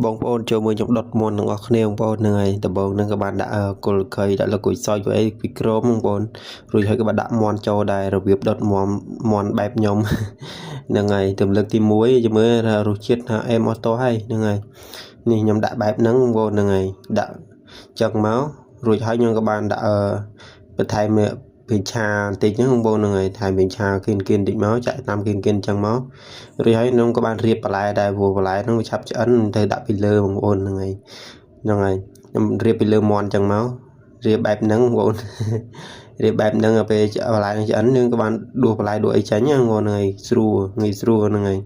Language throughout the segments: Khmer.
បងប្អូនចូលមើលខ្ញុំដុតមាន់ទាំងអស់គ្នាបងប្អូនហ្នឹងហើយដំបូងហ្នឹងក៏បានដាក់គល់ខៃដាក់លគុយសយអីពីក្រមបងប្អូនរួចហើយក៏បានដាក់មាន់ចូលដែររបៀបដុតមាន់មាន់បែបខ្ញុំ ហ្នឹងហើយទម្លឹកទី1ចាំមើលថារសជាតិថាអែមអស់តោះហើយហ្នឹងហើយនេះខ្ញុំដាក់បែបហ្នឹងបងប្អូនហ្នឹងហើយដាក់ចឹងមករួចហើយខ្ញុំក៏បានដាក់អឺបន្ថែមប្រេងឆាបន្តិចហ្នឹងបងប្អូនហ្នឹងហើយថែមប្រេងឆាគៀនគៀនបន្តិចមកចាក់តាមគៀនគៀនចឹងមករួចហើយខ្ញុំក៏បានរៀបបន្លែដែរព្រោះបន្លែហ្នឹងវាឆាប់ឆ្អិនទៅដាក់ពីលើបងប្អូនហ្នឹងហើយហ្នឹងហើយខ្ញុំរៀបពីលើមាន់ចឹងមករៀបបែបហ្នឹងបងប្អូន រៀបបែបហ្នឹងដល់ពេលបន្លែនឹងឆ្អិនយើងក៏បានដួសបន្លែដួសអីចេញហ្នឹងបងប្អូនហ្នឹងហើយស្រួលងាយស្រួលហ្នឹងហើយ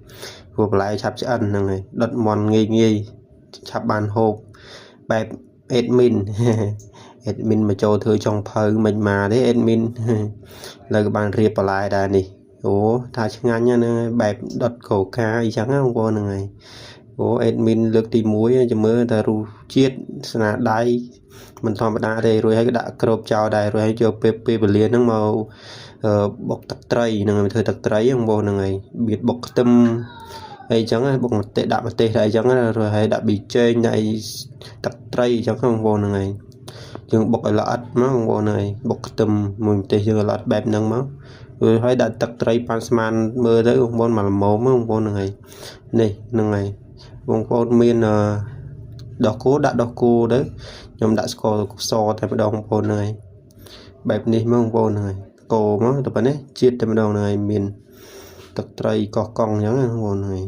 ព្រោះបន្លែឆាប់ឆ្អិនហ្នឹងហើយដុតមាន់ងាយងាយឆាប់បានហូបបែប admin admin មកចូលធ្វើចុងភៅមិនមកទេ admin លើក៏បានរៀបបន្លែដែរនេះអូថាឆ្ងាញ់ហ្នឹងហើយបែបដុតកូកាអីចឹងណាបងប្អូនហ្នឹងហើយអូ admin លើកទី1ចាំមើលថារសជាតិស្នាដៃមិនធម្មតាទេរួចហើយក៏ដាក់គ្របចោលដែររួចហើយយកពេលពេលវេលាហ្នឹងមកបុកទឹកត្រីហ្នឹងហើយធ្វើទឹកត្រីហ្នឹងបងប្អូនហ្នឹងហើយបៀតបុកខ្ទឹមអីចឹងបុកម្ទេសដាក់ម្ទេសដាក់អីចឹងរួចហើយដាក់ប៊ីចេងដាក់អីទឹកត្រីអីចឹងបងប្អូនហ្នឹងហើយយើងបុកឲ្យល្អិតមកបងប្អូនហ្នឹងហើយបុកខ្ទឹមមួយម្ទេសយើងឲ្យល្អិតបែបហ្នឹងមករួចហើយដាក់ទឹកត្រីប៉ាន់ស្មានមើលទៅបងប្អូនមកល្មមបងប្អូនហ្នឹងហើយនេះហ្នឹងហើយបងប្អូនមានអឺដោះគោដាក់ដោះគោទៅខ្ញុំដាក់ស្ករសតែម្ដងបងប្អូនហ្នឹងហើយបែបនេះមកបងប្អូនហ្នឹងហើយកូរមកទៅប៉ុណ្ណេះជាតិតែម្ដងហ្នឹងហើយមានទឹកត្រីកោះកង់អញ្ចឹងណាបងប្អូនហ្នឹងហើយ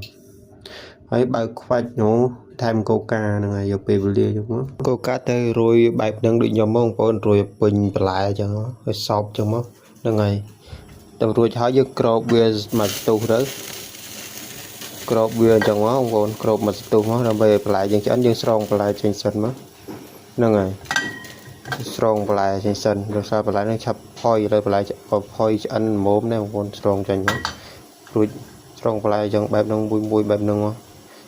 ហើយបើកខ្វាច់នោះថែមកូកាហ្នឹងហើយយកពេលវេលាយកមកកូកាទៅរួយបែបហ្នឹងដូចខ្ញុំបងប្អូនរួយពេញបន្លែអញ្ចឹងហើយសោបអញ្ចឹងមកហ្នឹងហើយតែរួចហើយយើងក្របវាមកស្ទុះទៅក្របវាអញ្ចឹងមកបងប្អូនក្របមកស្ទុះមកដើម្បីឲ្យបន្លែយើងឆ្អិនយើងស្រង់បន្លែចេញសិនមកហ្នឹងហើយស្រង់បន្លែចេញសិនដោយសារបន្លែហ្នឹងឆាប់ផុយលើបន្លែក៏ផុយឆ្អិនល្មមដែរបងប្អូនស្រង់ចេញមករួចស្រង់បន្លែអញ្ចឹងបែបហ្នឹងមួយមួយបែបហ្នឹងមក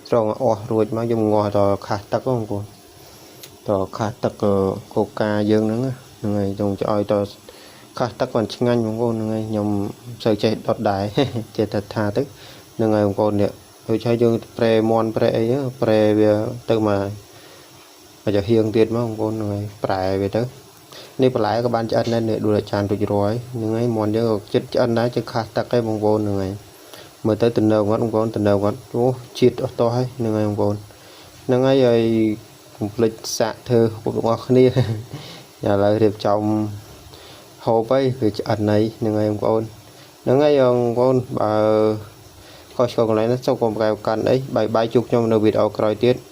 ស្រង់ឲ្យអស់រួចមកយើងងាស់ដល់ខាសទឹកបងប្អូនដល់ខាសទឹកកូកាយើងហ្នឹងហ្នឹងហើយចង់ឲ្យដល់ខាសទឹកបានឆ្ងាញ់បងប្អូនហ្នឹងហើយខ្ញុំមិនសូវចេះដុតដែរ ចេះតែថាទៅហ្នឹងហើយបងប្អូននេះដូចហើយយើងប្រែមាន់ប្រែអីប្រែវាទៅមកមកចាហៀងទៀតមកបងប្អូនហ្នឹងហើយប្រែវាទៅនេះបន្លែក៏បានឆ្អិនដែរនេះដួលចានរួចរាល់ហ្នឹងហើយមាន់យើងក៏ចិត្តឆ្អិនដែរជិះខាសទឹកឯងបងប្អូនហ្នឹងហើយមើលទៅតំណងអត់បងប្អូនតំណងអត់អូជាតិអស់តោះហើយហ្នឹងហើយបងប្អូនហ្នឹងហើយហើយកុំភ្លេចសាកធ្វើហូបទាំងអស់គ្នា ឥឡូវរៀបចំហូបហើយវាឆ្អិនហើយហ្នឹងហើយបងប្អូនហ្នឹងហើយបងប្អូនបើខុសឆ្គងកន្លែងនេះសូមកុំកែវកាន់អីbye bye ជួបខ្ញុំនៅវីដេអូក្រោយទៀត។